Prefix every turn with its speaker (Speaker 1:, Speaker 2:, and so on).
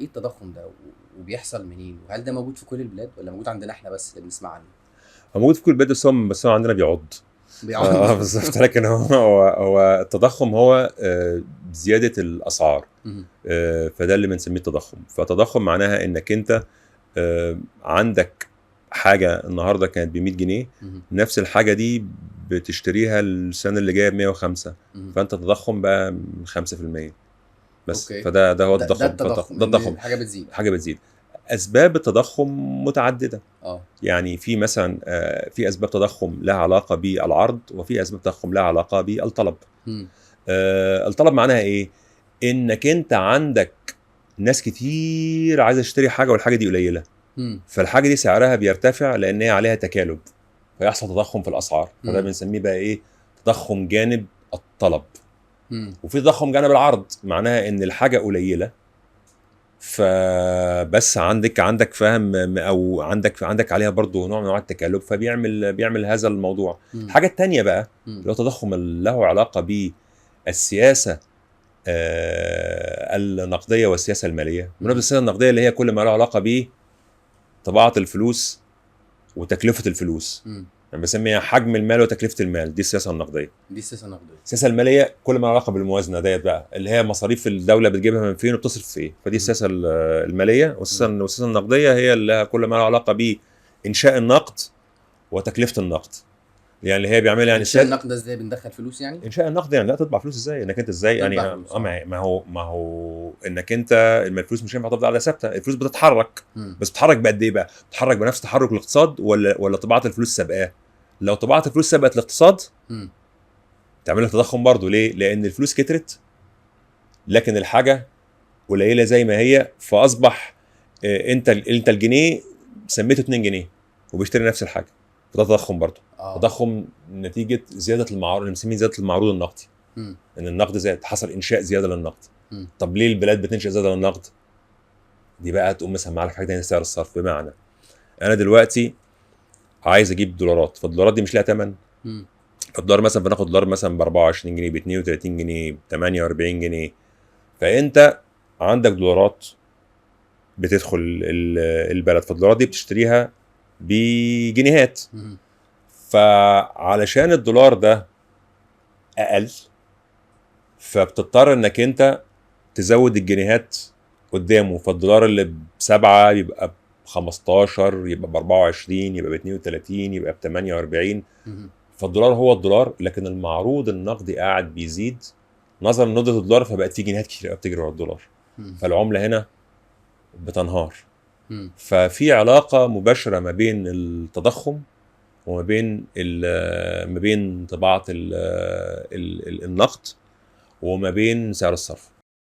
Speaker 1: ايه التضخم ده وبيحصل منين؟ وهل ده موجود في كل البلاد ولا موجود عندنا احنا بس اللي بنسمع عنه؟
Speaker 2: هو موجود في كل البلاد، بس هو عندنا بيعض.
Speaker 1: بيعض.
Speaker 2: اه بالظبط. لكن هو التضخم هو زيادة الاسعار. فده اللي بنسميه التضخم. فالتضخم معناها انك انت عندك حاجة النهارده كانت ب 100 جنيه، نفس الحاجة دي بتشتريها السنة اللي جاية ب 105. فانت التضخم بقى 5% بس. فده هو التضخم.
Speaker 1: ده التضخم.
Speaker 2: ده التضخم.
Speaker 1: حاجة بتزيد.
Speaker 2: حاجة بتزيد. اسباب التضخم متعدده. يعني في مثلا في اسباب تضخم لها علاقة بالعرض، وفي اسباب تضخم لها علاقة بالطلب. الطلب معناها ايه؟ انك انت عندك ناس كتير عايزه تشتري حاجة والحاجة دي قليله. فالحاجه دي سعرها بيرتفع لان هي عليها تكالب، فيحصل تضخم في الاسعار. فده بنسميه بقى ايه؟ تضخم جانب الطلب. وفي تضخم جانب العرض، معناها ان الحاجة قليله، فبس عندك فهم او عندك عليها برضو نوع من انواع التكالب، فبيعمل هذا الموضوع. الحاجة الثانية بقى اللي هو تضخم اللي له علاقة بالسياسة النقدية والسياسة الماليه. بالنسبة للسياسة النقدية اللي هي كل ما له علاقة بطباعه الفلوس وتكلفة الفلوس، يعني بسميها حجم المال وتكلفة المال، دي السياسة النقدية.
Speaker 1: دي السياسة النقدية.
Speaker 2: السياسة المالية كل ما له علاقة بالموازنه ديت بقى، اللي هي مصاريف الدولة بتجيبها من فين وبتصرف في ايه، فدي السياسة الماليه. والسياسة النقدية هي اللي كل ما له علاقة بانشاء النقد وتكلفة النقد، يعني اللي هي بيعملها يعني
Speaker 1: انشاء النقد ده ازاي؟ بندخل فلوس يعني؟
Speaker 2: انشاء النقد يعني لا تطبع فلوس ازاي؟ انك انت ازاي يعني ما هو انك انت الفلوس مش هينفع تفضل على ثابته، الفلوس بتتحرك. بس بتتحرك بقد ايه بقى؟ بتتحرك بنفس تحرك الاقتصاد ولا طباعه الفلوس سابقاه؟ لو طباعه الفلوس سبقت الاقتصاد تعمل لك تضخم برضه. ليه؟ لان الفلوس كترت لكن الحاجة قليله زي ما هي، فاصبح انت الجنيه سميته 2 جنيه وبيشتري نفس الحاجه، فده تضخم برضه. تضخم نتيجة زيادة المعروض، اللي بنسميه زيادة المعروض النقدي. ان النقد زاد، حصل انشاء زيادة للنقد. طب ليه البلاد بتنشئ زيادة للنقد؟ دي بقى تقوم مثلا معاك حاجة ثانيه، سعر الصرف. بمعنى انا دلوقتي عايز اجيب دولارات، فالدولارات دي مش لها ثمن. فالدولار مثلا بناخد دولار مثلا ب 24 جنيه، ب 32 جنيه، ب 48 جنيه. فانت عندك دولارات بتدخل البلد، فالدولارات دي بتشتريها بجنيهات. فعلشان الدولار ده اقل، فبتضطر انك انت تزود الجنيهات قدامه، فالدولار اللي ب7 يبقى ب 15، يبقى ب 24، يبقى ب 32، يبقى ب 48. فالدولار هو الدولار، لكن المعروض النقدي قاعد بيزيد نظرا لندرة الدولار، فبقت في جنيهات كتير قوي بتجري ورا الدولار. فالعملة هنا بتنهار. ففي علاقة مباشرة ما بين التضخم وما بين ما بين طباعة النقد وما بين سعر الصرف.